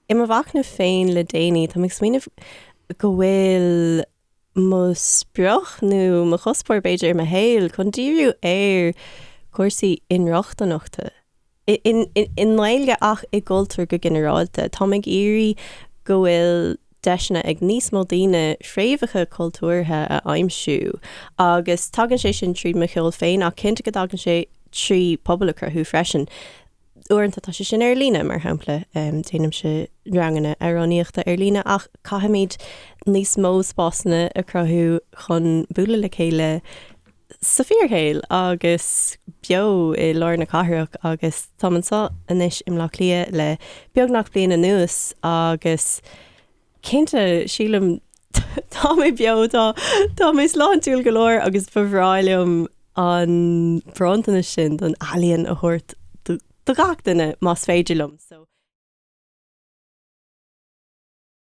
I mo mhachnamh féin le déanaí, táim ag smaoineamh go bhfuil mo sprioc nó mo chuspóir, b'fhéidir, i mo shaol chun díriú ar chúrsaí inrochtaineachta i nGaeilge ach i gcultúr go ginearálta. Táim ag iarraidh go bhfuil deiseanna ag níos mó daoine fréamhacha cultúrtha a aimsiú agus tagann sé sin tríd mo cheol féin ach cinnte go dtagann sé trí pobal a chruthú freisin. Uaireanta tá sé sin ar líne, mar shampla, déanaimse ranganna amhránaíochta ar líne ach caithfimid níos mó spásanna a chruthú chun bualadh le chéile sa fíorshaol agus beo i lár na cathrach agus táim anseo anois i mBleá Cliath le beagnach bliain anuas agus Cinnte, sílim, tá mé beo, tá, tá mé sláintiúil go leor agus ba bhreá liom an bronntanas sin don ealaíon a thabhairt do, do gach duine más féidir liom. So.